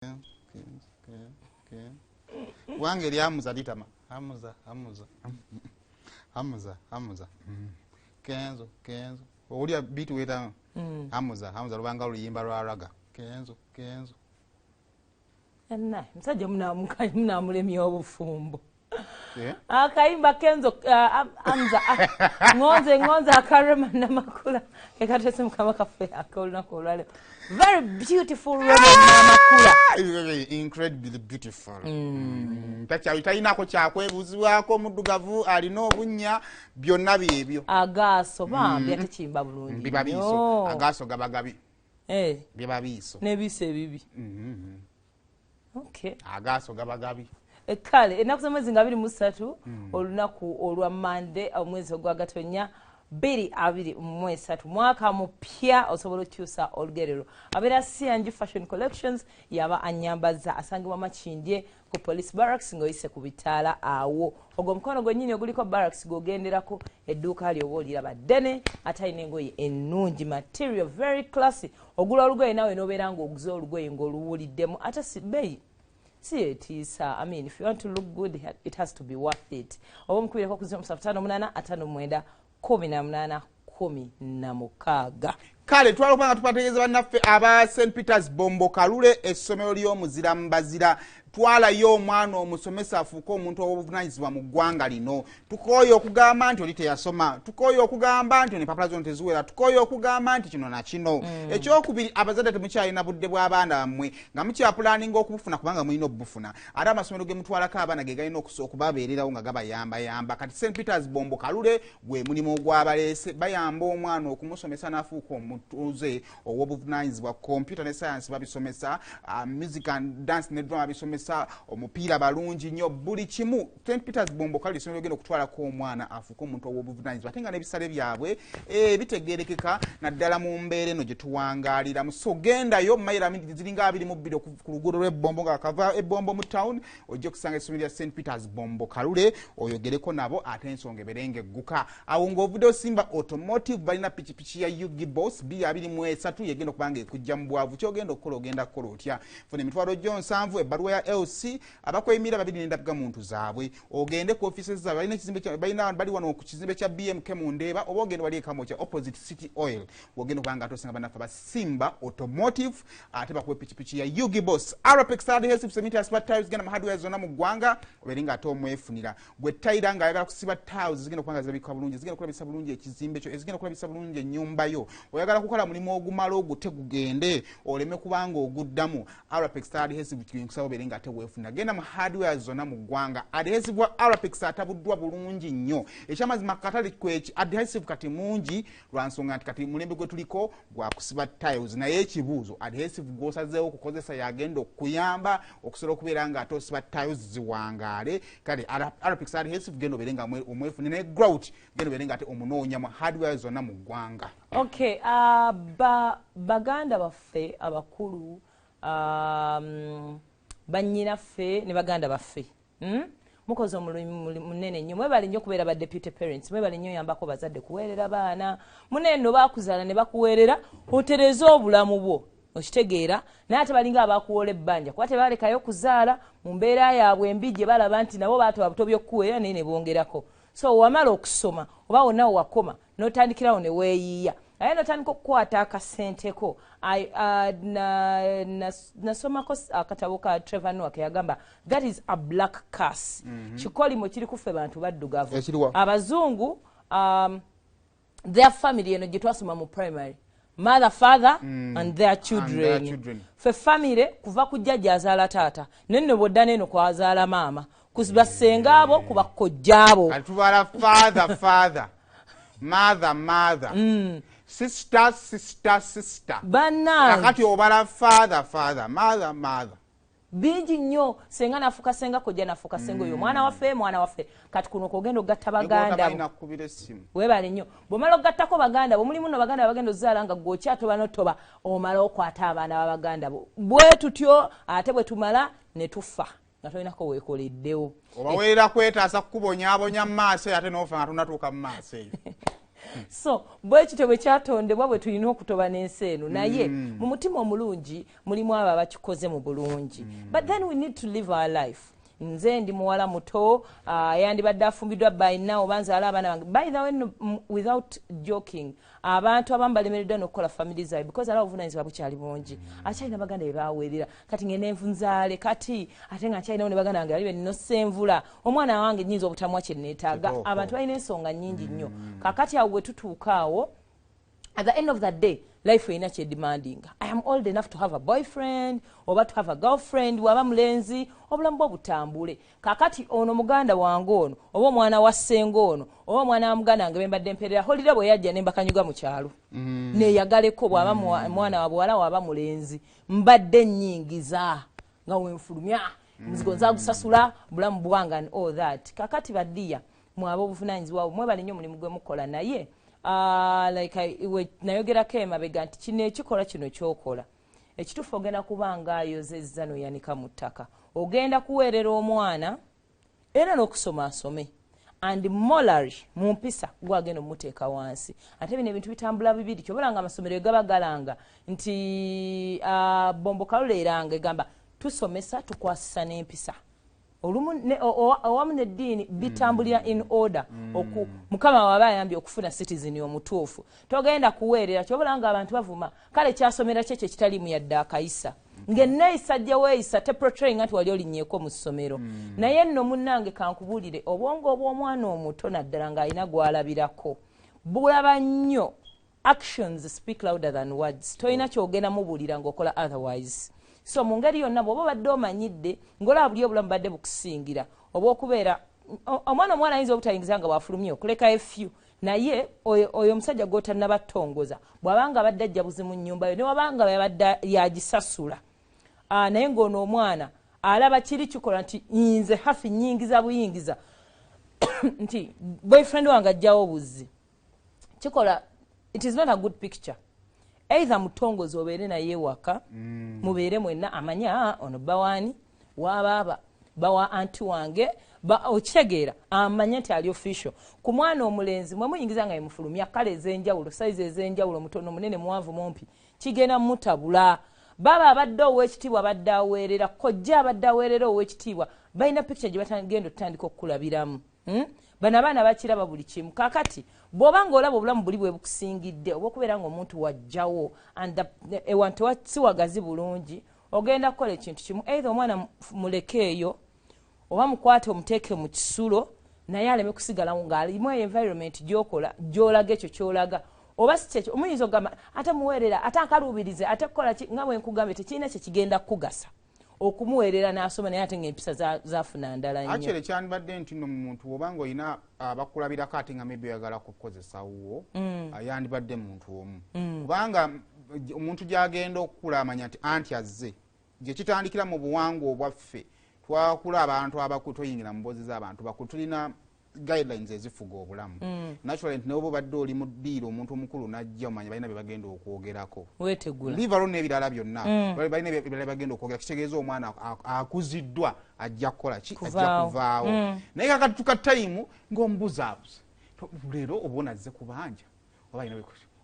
Kenzo, Kenzo, wange eri Hamuza litama. Hamuza, Hamuza, Hamuza, Hamuza. Kenzo, Kenzo. Owulira beat wetamu. Hamuza, Hamuza lubanga oluyimba lwa ragga. Kenzo, Kenzo. Enna musajja munamulemya obufumbo. Eh? Akayimba Kenzo, Hamza, ngonze ngonze akarema Namakula kekatese mukama kaffe ak'olunaku olwaleero. Very beautiful Rema Namakula. Incredibly beautiful. Talinako kyakwebuuzibwako, omuddugavu alina obunnya, byonna byebyo. Agaaso bambi ate kiyimba bulungi Biba biiso. nnyo. Agaaso gaba gabi. Eh, Biba biiso. N'ebiiso ebibi. Okay. Agaaso gaba gabi. Kale ennaku z'omwezi nga 23, olunaku olwa Mande, omwezi ogwa Gatonya 2023, mwaka mupya, osobola okukyusa olugerero. Abeera CNG Fashion Collections yaba anyambaza, asangibwa Makindye ku Police Barracks ng'oyise ku bitaala awo. Ogwo omukono gwennyini oguliko barracks gw'ogenderako, edduuka lyo oba oliraba ddene, ate alina engoye ennungi, material very classy. Ogula olugoye naawe n'obeera ng'oguze olugoye ng'oluwuliddemu, ate si bbeeyi si etiisa. I mean, if you want to look good, it has to be worth it. Oba omukubireko ku 0758 59 18 16. Kale twala okuba nga tubategeeza bannaffe aba St Peters Bombo Kalule, essomero ly'omuzira mbazira. Twalayo omwana omusomesa afuuke omuntu ow'obuvunanyizibwa mu ggwanga lino. Tukooye okugamba nti oli teyasoma, tukooye okugamba nti empapula zono teziwera, tukooye okugamba nti kino na kino. Ekyokubiri, abazadde temukyalina budde bw'abaana bammwe nga mukyapulaninga okubufuna, kubanga mulina obufuna, ate amasomero ge mutwalako abaana ge galina okubabeererawo nga gabayambayamba. Kati St Peters Bombo Kalule gwe mulimu ogwabaleese, bayamba omwana okumusomesa n'afuuka omutuuze ow'obuvunanyizibwa. Computer ne science babisomesa, music and dance ne drama babisomesa, omupiira balungi nnyo, buli kimu. St Peters Bombo Kalule essomero ogenda okutwalako omwana afuuke omuntu ow'obuvunanyizibwa, ate nga n'ebisale byabwe bitegerekeka naddala mu mbeera eno gye tuwangaaliramu. So gendayo mayiro ziringa 22 ku luguudo lw'Ebbombo, nga kava Ebbombo mu town, ojja okusanga essomero lya St Peters Bombo Kalule, oyogereko nabo ate ensonga ebeere ng'egguka awo. Ng'ovudde osimba Automotive, balina pikipiki ya Ug Boss 223, yegenda okuba nga ekujja mu bwavu. Kyogenda okukola, ogenda kukola otya? Funa emitwalo gyo 70, ebbaluwa ya LC, abakweyimira babiri n'endaga muntu zaabwe, ogende ku offices zaabwe. Balina ekizimbe balina, bali wano ku kizimbe kya BMK mu Ndeeba, oba ogenda wali ekamokya opposite City Oil, wogenda okuba nga ate osanga bannaffe abasimba Automotive, ate bakuwa pikipiki ya Ug Boss. Arapex adhesive cement asiba tiles, genda mu hardware zonna mu ggwanga obeere nga ate omwefunira. Gwe tiler ng'ayagala kusiba tiles zigenda okuba nga zirabika bulungi, zigenda okulabisa bulungi ekizimbe kyo, ezigenda okulabisa bulungi ennyumba yo, oyagala kukola mulimu ogumala ogute gugende oleme kubanga oguddamu, Arapex adhesive nkusaba obeere nga ate weefunira. Genda mu hardware zonna mu ggwanga. Adhesive wa Arapex atabuddwa bulungi nnyo. Ekyamazima, katale kweki adhesive kati mungi, lwa nsonga nti kati mulembe gwe tuliko gwakusiba tiles. Naye ekibuuzo, adhesive gwosazeewo okukozesa yagenda okuyamba okusobola okubeera nga ate osiba tiles ziwangaale? Kale Arapex adhesive genda obeere nga omwefune, ne grout genda obeere nga ate omunoonya mu hardware zonna mu ggwanga. Okay, baganda baffe abakulu, bannyinaffe ne baganda baffe, Mukoze omulimu munene nnyo. Mwebale nnyo okubeera ba deputy parents, mwebale nnyo oyambako bazadde kuweerera baana. Munene nno bakuzaala ne bakuweerera otereze obulamu bwo, okitegeera? Naye ate balinga abakuwola ebbanja, kuba tebalekayo kuzaala mu mbeera yaabwe embi gye balaba nti nabo baatoba buto by'okukuweerera, naye ne bongerako. So wamala okusoma oba wonna wewakoma n'otandikirawo ne weeyiiya, aye notandika okukwata akasenteko. Nasomako akatabo ka Trevor Noah keyagamba that is a black curse. Kikolimo kiri kuffe bantu baddugavu. Ekiriwa? Abazungu, their family eno gye twasoma mu primary, mother, father and their children. And their children. Ffe family kuva ku jjajja azaala taata, nenno bwodda neeno kwazaala maama, kubasenga abo, ku bakojja abo. Kati tubala father, father, mother, mother, sister, sister, sister. Bannange. Kakati obala father, father, mother, mother. Bingi nnyo. Senga nafuuka senga, kojja nafuuka senga, oyo mwana waffe, mwana waffe. Kati kuno kwogenda ogatta baganda bo. Balina kukubira essimu. Weebale nnyo. Bw'omala ogattako baganda bo, mulimu nno baganda bagenda ozaala nga gwe okyatoba notoba, omala okwata abaana babaganda bo. Bwe tutyo ate bwe tumala ne tufa nga tolinako weekoleddewo. Obaweerera kwetaasa kukubonyaabonya mu maaso eyo, ate n'ofa nga tonatuuka mu maaso eyo. So bwe kityo bwe kyatondebwa, bwe tulina okutoba n'ensi eno. Naye mu mutima omulungi mulimu abo abakikoze mu bulungi, but then we need to live our life. Nze ndi muwala muto, yandibadde afumbiddwa by now oba nzaala abaana bange. By the way, no, without joking, abantu abamu balemereddwa n'okukola family zaabwe because alaba obuvunanyizibwa bukyali bungi. Akyalina baganda be baweerera. Kati ngende nzaale kati, ate nga nkyalinawo ne baganda bange bali bennosa envula, omwana wange nyinza obutamwa kye neetaaga. Kituufu. Abantu balina ensonga nnyingi nnyo. Kakati awo bwe tutuuka awo, at the end of the day, life erina kyedemandinga. I am old enough to have a boyfriend oba to have a girlfriend. Waba mulenzi, obulamu bwo butambule. Kakati ono muganda wange ono, oba omwana wa ssenga ono, oba omwana wa muganda wange bembadde mperera holire, bwe yajja ne mbakanyuga mu kyalo, neyagaleko. Bw'aba mwana wa buwala, waba mulenzi, mbadde nnyingiza nga wenfulumya muzigo, nzagusasula, bulamu bwange and all that. Kakati baddiya mwaba obuvunanyizibwa, mwebale nnyo omulimu gwe mukola. Naye like nayogerako emabega nti kino ekikola kino kyokola ekituufu, ogenda kuba nga ayozezza noyanika mu ttaka. Ogenda kuweerera omwana era n'okusoma asome, and morally, mu mpisa, gwagenda omuteeka wansi. Ate bino ebintu bitambula bibiri. Kyobala nga amasomero egaba galanga nti Bombo Kalule eranga egamba tusomesa, tukwasisa n'empisa olumu owamu n'eddiini bitambulira in order. Mukama waba ayambye okufuna citizen omutuufu, togenda kuweerera. Kyobala nga abantu bavuma, kale kyasomera kyekyo ekitaliimu yadde akayisa, ng'enneeyisa gye weeyisa teportrayinga nti wali olinnyeeko mu ssomero. Naye nno munnange, kankubuulire, obwongo obw'omwana omuto, naddala ng'alina gw'alabirako, bulaba nnyo. Actions speak louder than words. Tolina kyogenda mubuulira ng'okola otherwise. So mu ngeri yonna, bw'oba obadde omanyidde ng'olaba buli obulamu badde bukusingira oba okubeera omwana, omuwala ayinza obutayingiza nga bwafulumye okulekayo few. Naye oyo omusajja gw'otannabatongoza, bw'abanga abadde ajja buzi mu nnyumba yo, newabanga yabadde yagisasula, naye ng'ono omwana alaba kiri kikola nti nze hafi nyingiza buyingiza nti boyfriend wange ajjawo buzzi kikola, it is not a good picture. Either mutongozi obeere naye waka, mubeere mwenna, amanye, "Ah, ono bawaani wabaaba bawa anti wange." Okitegeera, amanye nti ali official. Ku mwana omulenzi, mwe muyingiza nga yemufulumya kale ez'enjawulo, sayizi ez'enjawulo, mutono, munene, muwanvu, mumpi, kigenda mutabula. Baba abadde ow'ekitiibwa, abadde aweerera kojja, abadde aweerera ow'ekitiibwa, balina picture gye batagenda otutandika okukulabiramu. Bano abaana bakiraba buli kimu. Kakati bw'oba ng'olaba obulamu buli bwe bukusingidde oba okubeera ng'omuntu wajjawo and ewantu si wagazi bulungi, ogenda kukola ekintu kimu: either omwana mulekeeyo oba mukwate omuteeke mu kisulo, naye aleme kusigalawo ng'alimu eyo environment gy'okola, gy'olaga ekyo ky'olaga. Oba si kyekyo, omuyinza okugamba ate muweerera, ate akaluubirize, ate kukola ki. Nga bwe nkugambye, tekirina kye kigenda kukugasa okumuweerera n'asoma, naye ate ng'empisa zafuna ndala nnyo. Actually, kyandibadde nti no muntu obanga olina abakulabirako, ate nga maybe oyagala kukozesa wuwo, yandibadde muntu omu, kubanga omuntu gyagenda okukula amanya nti anti azze. Gye kitandikira mu buwangwa obwaffe, twakula abantu abakulu toyingira mu mboozi z'abantu bakulu. Tulina guidelines ezifuga obulamu. Naturally, nti neoba obadde oli mu ddiiro, omuntu omukulu najja, omanya balina bye bagenda okwogerako. Weetegula. Livalo n'ebirala byonna. Balina ebirala bagenda okwogera. Kitegeeza omwana akuziddwa ajja kukola ki? Ajja Kuvaawo. kuvaawo. Naye kakati tuka time ng'omubuzaabuza, leero oba onazze kubanja oba alina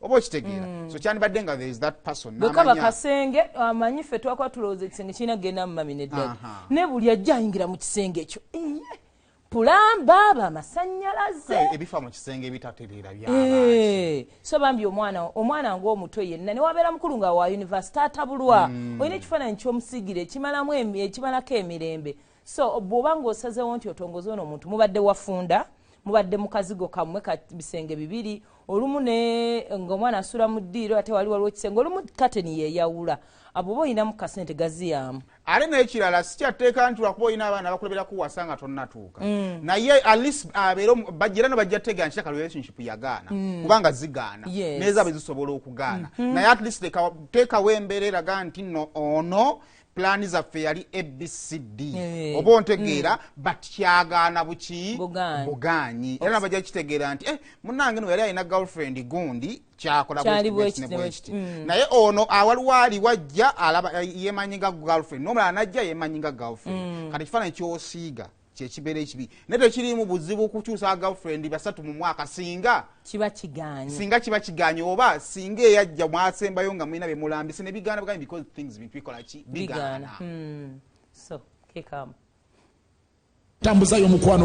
oba okitegeera. So kyandibadde nga there is that person Bwe kaba n'amanya- kasenge, amanyi ffe twakuba tulowooza ekisenge kirina kugenda mu mummy ne daddy. Ne buli ajja ayingira mu kisenge ekyo. Iye, pulamba, amasannyalaze. Ebifa mu kisenge ebitatereera byabaaki? So bambi omwana ng'omuto yenna, ne wabeera mukulu nga wa university, atabulwa. Olina ekifaananyi ky'omusiigire ekimalako emirembe. So bw'oba ng'osazeewo nti otongoza ono omuntu, mubadde wafunda, mubadde mu kazigo kammwe ka bisenge bibiri, olumu ne ng'omwana asula mu ddiiro, ate wali waliwo ekisenge, olumu kateni yeeyawula, abo oba olinamu kasente gaziyaamu. Ate n'ekirala, si kyatteeka nti lwakuba olina abaana bakulabira kuwasa nga tonnatuuka, naye at least abeere bajja no bajja tegeera nti ka relationship yagaana, kubanga zigaana. N'ezaabwe zisobola okugaana, naye at least teekawo embeera eraga nti nno ono pulaani zaffe yali ABCD. Oba ontegeera, but kyagaana buki? Bugaanyi. Bugaanyi. Era nabajja kitegeera nti munnange no yali alina girlfriend gundi, kyakola Kyali bwekiti ne bwekiti ne bwekiti. bwekiti. Naye ono awaliwo ali wajja alaba yemanyi nga girlfriend, n'omulala najja yemanyi nga girlfriend. Kati ekifaananyi ky'osiiga Kyekibeera ekibi, naye tekiriimu buzibu kukyusa girlfriend basatu mu mwaka singa kiba kiganye. Singa kiba kiganye, oba singa eyajja mwasembayo nga mulina bemulambise nebigaana buganye, because things, bintu bikola ki? Bigaana. Bigaana. So kekamu. Tambuzayo omukwano.